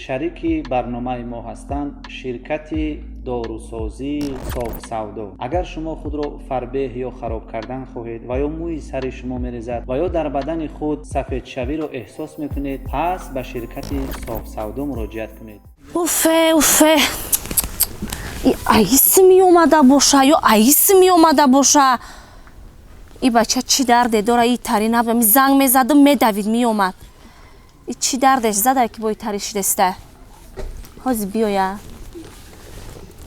Шарики барномаи мо ҳастанд ширкати дорусозии Софсавдо. Агар шумо худро фарбеҳ ё хароб кардан хоҳед ва ё мӯи сари шумо мерезад ва ё дар бадани худ сафедшавиро эҳсос мекунед, пас ба ширкати Софсавдо муроҷиат кунед. Уфе, уфе, и аиси меомада боша ё аиси меомада боша. И бача чӣ дарде дора? И тари набудам, занг мезадум, медавид, меомад. И чӣ дардеш зада, ки бо и тари шидеста? Ҳози биёя.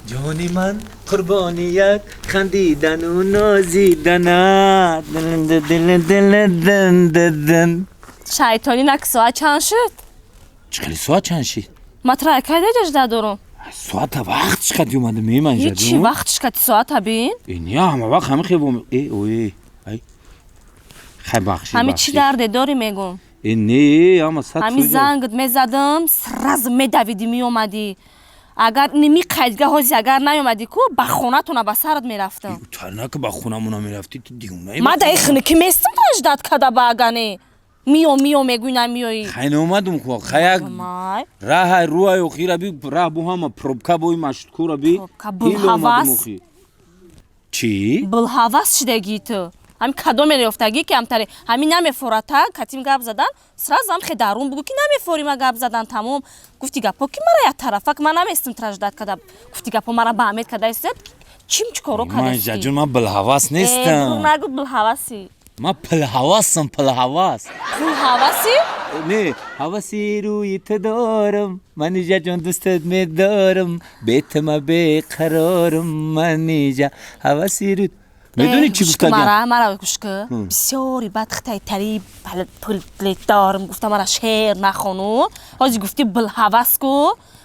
Ҷони ман қурбони як хандидану нозиданат. Шайтонӣ нак, соат чанд шуд? Чӣ хеле соат чанд шид? Ма тра кайда ҷажда дорум. Соата вақт чӣ омада меманҷа? Ҳичи вақт шикати, соата бин. Не, ҳама вақт ҳама хел. Э, ое, ай, хай, бахши. Ҳами чӣ дарде дорӣ, мегум? Э, не, ҳама сад. Ҳами зангт мезадам, сразу медавидӣ, меомадӣ. Агар ними қайдга ҳози агар наёмадӣ ку, ба хонатона ба сарат мерафтам. Танака ба хонамона мерафтӣ, ту дивонаи? Ма даи хиники местам, таждат када ба агане миё миё мегӯй, намиёӣ. Хай, наомадум ку, хаяк раҳай руай охира би, раҳ бу ҳама пробка, бои машткура би. Пробка, булҳавас. Чӣ? Булҳавас шидагӣ ту. Ҳами кадоме ёфтагӣ, ки ҳамтаре ҳами намефората катим гап задан, сразу ҳам хе дарун бугӯ, ки намефорӣ ма гап задан, тамом. Гуфти гапҳо, ки мара як тарафак, ман наместам траждат када. Гуфти гапҳо мара ба амед када истед, чим чӣ коро кадаҷон, ман булҳавас нестам. Нагу, булҳавасӣ. Ман пулҳавасам, пулҳавас. Пулҳавасӣ? Не, ҳаваси рӯи ту дорам, Манижа ҷон, дӯстат медорам, бе ту ма беқарорам, Манижа, ҳаваси рӯ. Медонӣ чӣ гуфтагиам? Мара гӯш ку, бисёри бад хитаи тари пул дорам гуфта, мара шеър нахону. Ҳозир гуфтӣ булҳавас ку,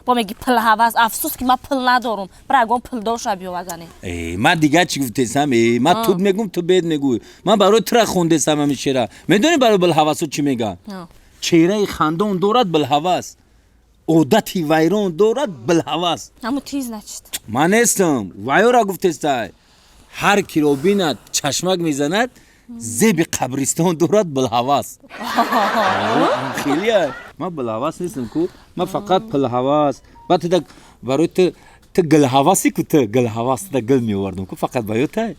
бо меги пулҳавас. Афсӯс, ки ман пул надорум. Бара ягон пулдор ша биёвагане. Э, ман дигар чӣ гуфтесам? Э, ман тут мегум, ту бед мегӯй. Ман барои тура хондесам ҳамин шеъра. Медонӣ барои булҳавасо чӣ мегӯянд? Чеҳраи хандон дорад булҳавас, одати вайрон дорад булҳавас. Ҳаму ти, значит. Ман нестам, вайёра гуфтестай. Ҳар киро бинад, чашмак мезанад, зеби қабристон дорад булҳавас. Хеле ман булҳавас нестам ку, ман фақат пулҳавас. Баъд ту барои ту, ту гулҳаваси ку, ту гулҳавас, туда гул меовардам ку, фақат ба ётай.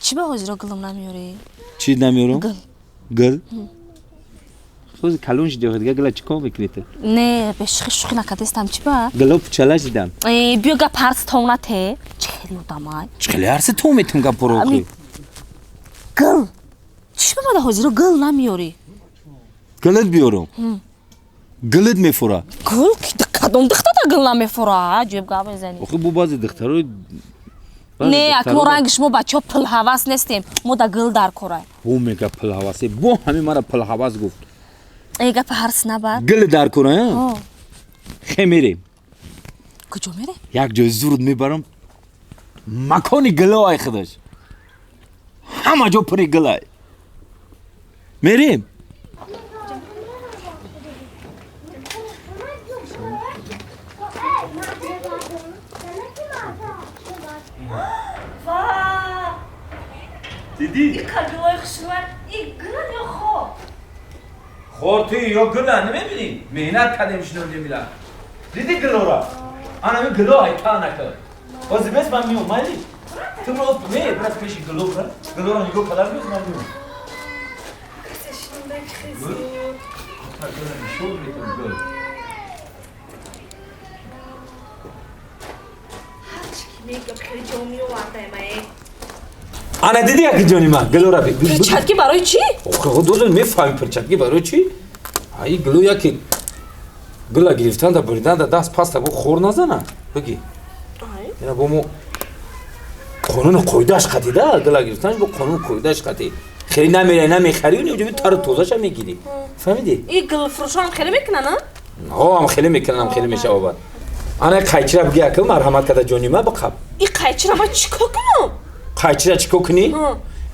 Чӣ ба ҳозиро гулам намеёрӣ? Чӣ намеёрам? Гул. Гул ҳозир калон шиди, дига гула чӣ кор мекунӣ ту? Не, бешухи шухи накардестам, чӣ ба? Гуло пучала шидам. Э, биё, гап ҳарс товна те, чӣ хели одамай. Чӣ хели ҳарси тов метум гапоро охи? Гул чӣ ба мада ҳозиро гул намеёрӣ? Гулат биёрам? Гулат мефура? Гул кадом духтата гул намефура? Аҷиб гап мезанӣ. Охи, бу баъзе духтарои. Не, ак мо ранги шумо бачаҳо пулҳавас нестем, мо да гул дар корай. Бу мега пулҳавасе, бу ҳамин мара пулҳавас гуфт. Э, гапа ҳарс набар. Гул дар кора, хе, мерем. Куҷо мерем? Як ҷои зурд мебарам, макони гулоай, худаш ҳама ҷо пури гулай. Мерем. Дидӣ? Гулои хушрӯян, и гулан ё хор? Хор ту ё гула намебинӣ? Меҳнат кардем, шинондем ила. Дидӣ гулора? Анами гуло айта накард. Ҳозир бес, ман миём, майли? Ту бро, не, брат, пеши гуло бра. Гулора нигоҳ кадар, бес, ман миём. Гула нишон метам, гул. Ҳарчи ки мегӯям, хеле ҷо меовардаем, э. Ана, дидӣ, яки ҷони ман, гулора би. Перчатки барои чӣ? Охи, дозон мефаҳми перчатки барои чӣ? Аи гуло яки гула гирифтан да буридан да даст паста бо хор назана. Бигӣ. Ина бо мо қонуну қоидааш қатида, гула гирифтанаш бо қонуну қоидааш қатӣ. Хеле намерай, намехарӣ, уҷо тару тозаша мегирӣ. Фаҳмидӣ? И гулфурӯшон хеле мекунанд, а? Ҳо, ҳам хеле мекунанд, ҳам хеле мешавад. Ана қайчира бигӣ, акл марҳамат карда, ҷони ма, биқаб. И қайчира ман чӣ кор кунам? Қайчира чӣ кор кунӣ?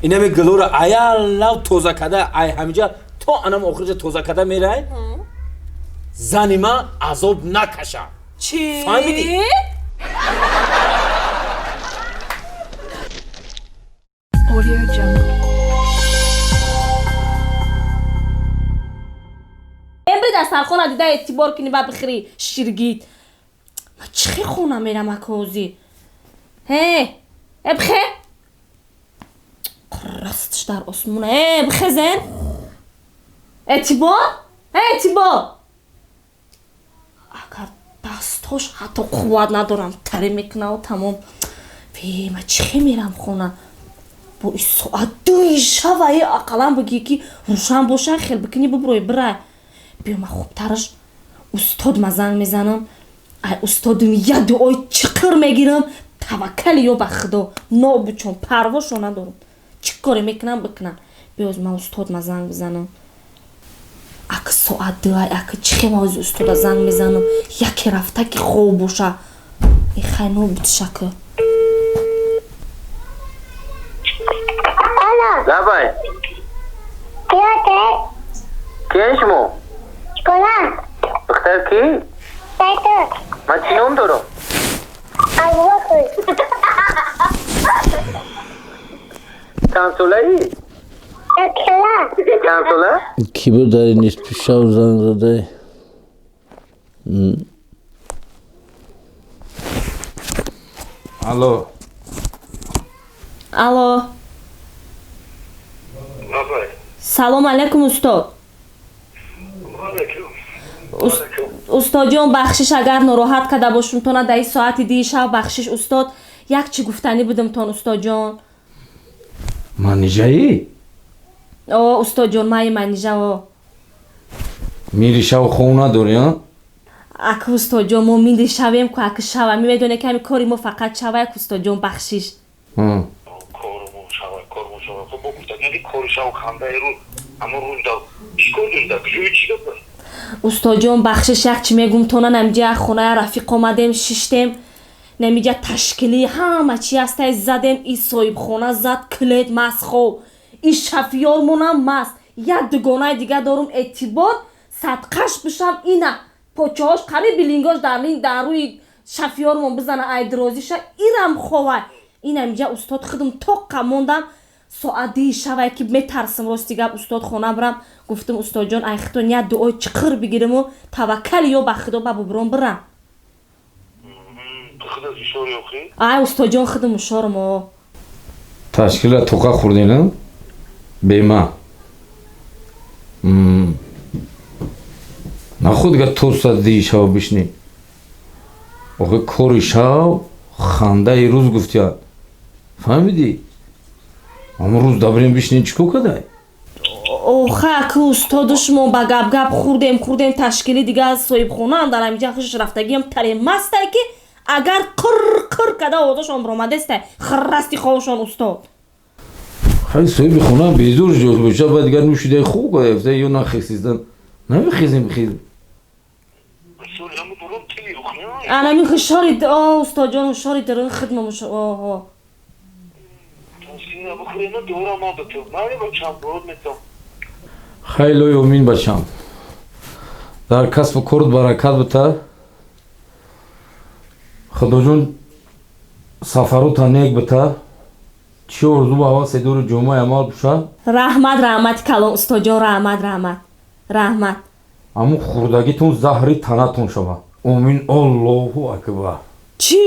Инами гулора аялав тоза карда, ай ҳамиҷа то анам охирҷа тоза карда мерай, зани ман азоб накаша. Чӣ? Фаҳмидӣ? Audio Jungle. Эмбри дастархон. дастархона дида эътибор кунӣ ба бихӯрӣ ширгит. Ма чӣ хона мерам акози? Э, э бихе. Растш дар осмона. Э, бихезен. Эътибор? Э, эътибор. Агар дастҳош ҳатто қувват надорам, таре мекунаву тамом. Ве, ма чӣ мерам хона? Бо и соат 2 шава е ақаллан бигӣ ки рӯшан боша, хел бикунӣ бубурой бирай. Биё ма хубтараш устод ма занг мезанам. Ай устодум як дуои чиқир мегирам, таваккали ё ба худо, нобучон парвошо надорам. Чӣ коре мекунам бикунам. Биёз ма устод ма занг бизанам. Ак соат 2 ай, ак чӣ ма ози устода занг мезанам. Яке рафта ки хоб боша. Ихай нобудшака. Давай. Киян шумо? Духтар ки? Ман чӣ ном дорам? Чанд солаӣ? Чанд сола? Кӣ буд дар ин нисфи шав занг задаи? Алло. Алло. Салом алейкум устод. Устодҷон бахшиш агар нороҳат карда бошумтона дар ин соати 2 шав бахшиш устод. Як чӣ гуфтанӣ будумтон устодҷон. Манижаӣ? О, устодҷон, май манижа о. Мири шав хов надорӣ, а? Ак устодҷон, мо мири шавем ку ак шава. Мемедонем ки ҳами кори мо фақат шава як устодҷон бахшиш. Устодҷон бахшиш як чӣ мегум тона намиҷа хоная рафиқ омадем шиштем намиҷа ташкилӣ ҳама чи ҳастай задем и соҳибхона зад клет маст хов и шафиёрмонам маст як дугонаи дига дорум эътибор садқаш бишам ина почаҳош қариби лингош дар рӯи шафиёрмон бизана айдрозиша ирам ховай инамиҷа устод худум тоққа мондам соат 2 шавай ки метарсим рости гап устод хона бирам гуфтум устодҷон ай худтон як дуои чиқир бигириму таваккали ё ба худо ба бубурон бирам. Ай устодҷон худум ушорум о. Ташкила тоқа хӯрдина? Бема. Нахуд га то соат 2 шава бишнӣ. Охи кори шав хандаи рӯз гуфтия. Фаҳмидӣ? Аммо рӯз дабрем бишнӣ чӣ кор кадай? Оха ак устодуш мо ба гап-гап хӯрдем ташкили дига соҳибхонаам дар ҳамиҷа хушш рафтагиам таре мастай ки агар қир-қир када овозашон баромадестай хиррасти ховшон устод. Хай соҳиби хона безор шуд боша баъд дигар нӯшидаи хуб када ё нахесиздан. Намехезем хез. Анами хушори о устодҷон хушори дарун хидмам оҳо. Хайло ёмин бачам. Дар касбу корт баракат бита. Худоҷон сафарота нек бита. Чӣ орзу ба ҳавасе дори ҷомаи амал буша? Раҳмат, раҳмати калон устодҷон, раҳмат, раҳмат. Раҳмат. Аммо хӯрдагитон заҳри танатон шава. Омин, Аллоҳу акбар. Чӣ?